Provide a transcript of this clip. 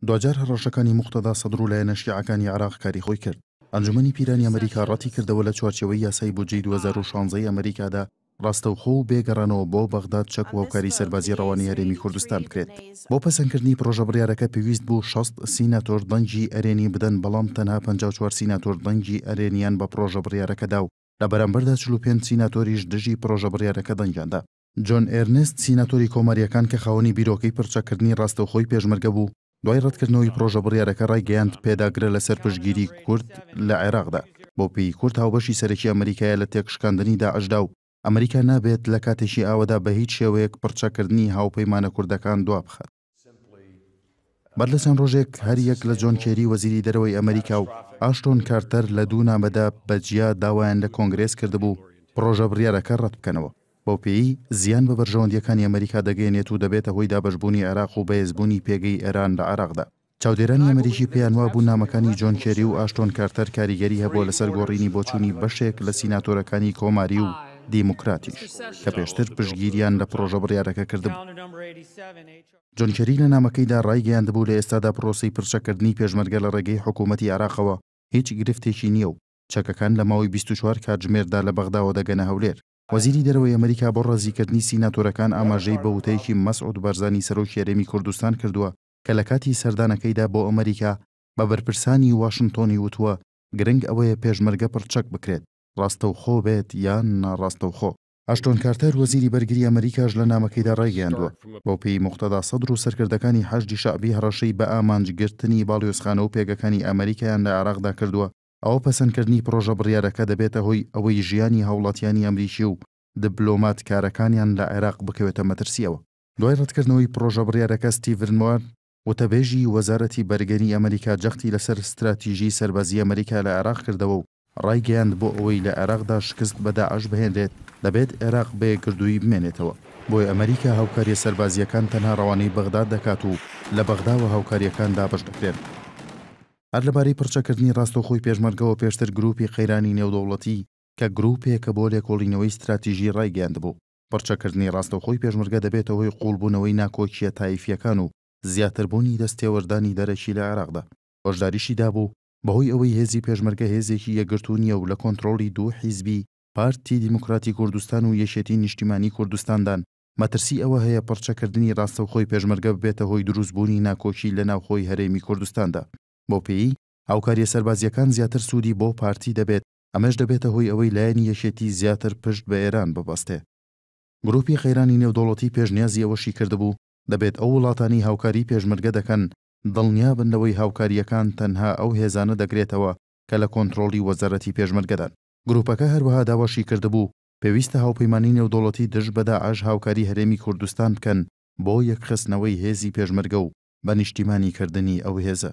دواجار هەڕەشەکانی موقتەدا سەدر و لایەنە شیعەکانی عێراق کاری خۆی کرد. ئەنجومەنی پیرانی ئەمریکا ڕەتیکردەوە لە چوارچێوەی یاسای بودجەی 2016 ی ئەمریکادا ڕاستەوخۆ و بێ گەڕانەوە بۆ بەغداد چەک و هاوکاری سەربازی ڕەوانەی هەرێمی کوردستان بکرێت. بۆ پەسەندکردنی پڕۆژە بڕیارەکە پێویست بوو 60 سیناتۆر دەنگی ئەرێنی بدەن، بەڵام تەنها 54 سیناتۆر دەنگی ئەرێنیان بە پڕۆژە بڕیارەکە دا و لە بەرامبەردا 45 سیناتۆریش دژی پڕۆژە بڕیارەکە دەنگیان دا. جۆن ئێرنست، سیناتۆری کۆمارییەکان کە خاوەنی بیرۆکەی پڕچەککردنی ڕاستەوخۆی پێشمەرگە بوو، دوای ڕەتکردنەوەی پڕۆژە بڕیارەکە ڕایگەیاند پێداگرە لەسەر پشتگیری کورد لە عێراقدا، بەوپێی کورد هاوبەشی سەرەکی ئەمریکایە لە تێکشکاندنی داعشدا و ئەمریکا نابێت لە کاتێکی ئاوەدا بە هیچ شێوەیەک پڕچەککردنی هاوپەیمانە کوردەکان دوابخات. بەر لە چەند ڕۆژێک هەر یەک لە جۆن کێری وەزیری دەرەوەی ئەمریکا و ئاشتۆن کارتەر لە دوو نامەدا بە جیا داوایان لە کۆنگرێس کردبوو پڕۆژە بڕیارەکە ڕەت بکەنەوە بەوپێیەی زیان بە بەرژەوەندییەکانی ئەمریکا دەگەیەنێت و دەبێتە هۆی دابەشبوونی عێراق و بەهێزبوونی پێگەی ئێران لە عێراقدا. چاودێرانی ئەمریکی پێیان وابوو نامەکانی جۆن کێری و ئاشتۆن کارتەر کاریگەری هەبووە لەسەر گۆڕینی بۆچوونی بەشێک لە سیناتۆرەکانی کۆماری و دیموکراتیش کە پێشتر پشتگیریان لە پڕۆژە بڕیارەکە کردبوو. جۆن کێری لە نامەکەیدا ڕایگەیاندبوو لە ئێستادا پرۆسەی پرچەکردنی پێشمەرگە لە ڕێگەی حکوومەتی عێراقەوە هیچ گرفتێکی نییە و چەکەکان لە ماوەی 24 کاتژمێردا لە بەغداوە دەگەنە هەولێر. وەزیری دەرەوەی ئەمریکا بۆ ڕازیکردنی سیناتۆرەکان ئاماژەی بە وتەیەکی مەسعود بارزانی سەرۆکی هەرێمی کوردستان کردووە کە لە کاتی سەردانەکەیدا بۆ ئەمریکا بە بەرپرسانی واشنتۆنی وتووە گرنگ ئەوەیە پێشمەرگە پڕچەک بکرێت، ڕاستەوخۆ بێت یان ناڕاستەوخۆ. ئاشتۆن کارتەر، وەزیری بەرگری ئەمریکاش لە نامەکەیدا ڕایگەیاندووە، بەوپێیەی موقتەدا سەدر و سەرکردەکانی حەشدی شەعبی هەڕەشەی بەئامانجگرتنی باڵیۆزخانە و پێگەکانی ئەمریکایان لە عێراقدا کردووە، ئەوە پەسەندکردنی پڕۆژە بڕیارەکە دەبێتە هۆی ئەوەی ژیانی هاوڵاتیانی ئەمریکی و دبلۆماتکارەکانیان لە عێراق بکەوێتە مەترسییەوە. دوای ڕەتکردنەوەی پڕۆژە بڕیارەکە، ستیڤن وارن، وتەبێژی وەزارەتی بەرگری ئەمریکا جەختی لەسەر ستراتیژی سەربازی ئەمریکا لە عێراق کردەوە و ڕایگەیاند بۆ ئەوەی لە عێراقدا شکست بە داعش بهێنرێت دەبێت عێراق بە یەکگرتوویی بمێنێتەوە، بۆیە ئەمریکا هاوکارییە سەربازییەکان تەنها ڕەوانەی بەغداد دەکات و لە بەغداوە هاوکارییەکان دابەش دەکرێن. هەر لەبارەی پڕچەکردنی ڕاستەوخۆی پێشمەرگەوە پێشتر گرووپی قەیرانی نێودەوڵەتی کە گرووپێکە بۆ لێکۆڵینەوەی ستراتیژی ڕایگەیاندبوو پڕچەکردنی ڕاستەوخۆی پێشمەرگە دەبێتە هۆی قووڵبوونەوەی ناکۆکییە تایفییەکان و زیاتربوونی دەستێوەردانی دەرەکی لە عێراقدا. هۆشداریشی دابوو، بەهۆی ئەوەی هێزی پێشمەرگە هێزێکی یەکگرتوو نییە و لە کۆنترۆڵی دوو حیزبی پارتی دیموکراتی کوردستان و یەکێتی نیشتیمانی کوردستاندان، مەترسی ئەوە هەیە پڕچەکردنی ڕاستەوخۆی پێشمەرگە ببێتە هۆی دروستبوونی ناکۆکی لە ناوخۆی هەرێمی کوردستاندا. بەوپێیەی هاوکارییە سەربازییەکان زیاتر سوودی بۆ پارتی دەبێت، ئەمەش دەبێتە هۆی ئەوەی لایەنی یەکێتی زیاتر پشت بە ئێران ببەستێ. گروپی قەیرانی نێودەوڵەتی پێشنیازی ئەوەشی کردبوو، دەبێت ئەو وڵاتانەی هاوکاری پێشمەرگە دەکەن دڵنیابن لەوەی هاوکارییەکان تەنها ئەو هێزانە دەگرێتەوە کە لە کۆنترۆڵی وەزارەتی پێشمەرگەدان. گروپەکە هەروەها داواشی کردبوو، پێویستە هاوپەیمانی نێودەوڵەتی دژ بە داعش هاوکاری هەرێمی کوردستان بکەن بۆ یەکخستنەوەی هێزی پێشمەرگە و بە نیشتیمانی کردنی ئەو هێزە.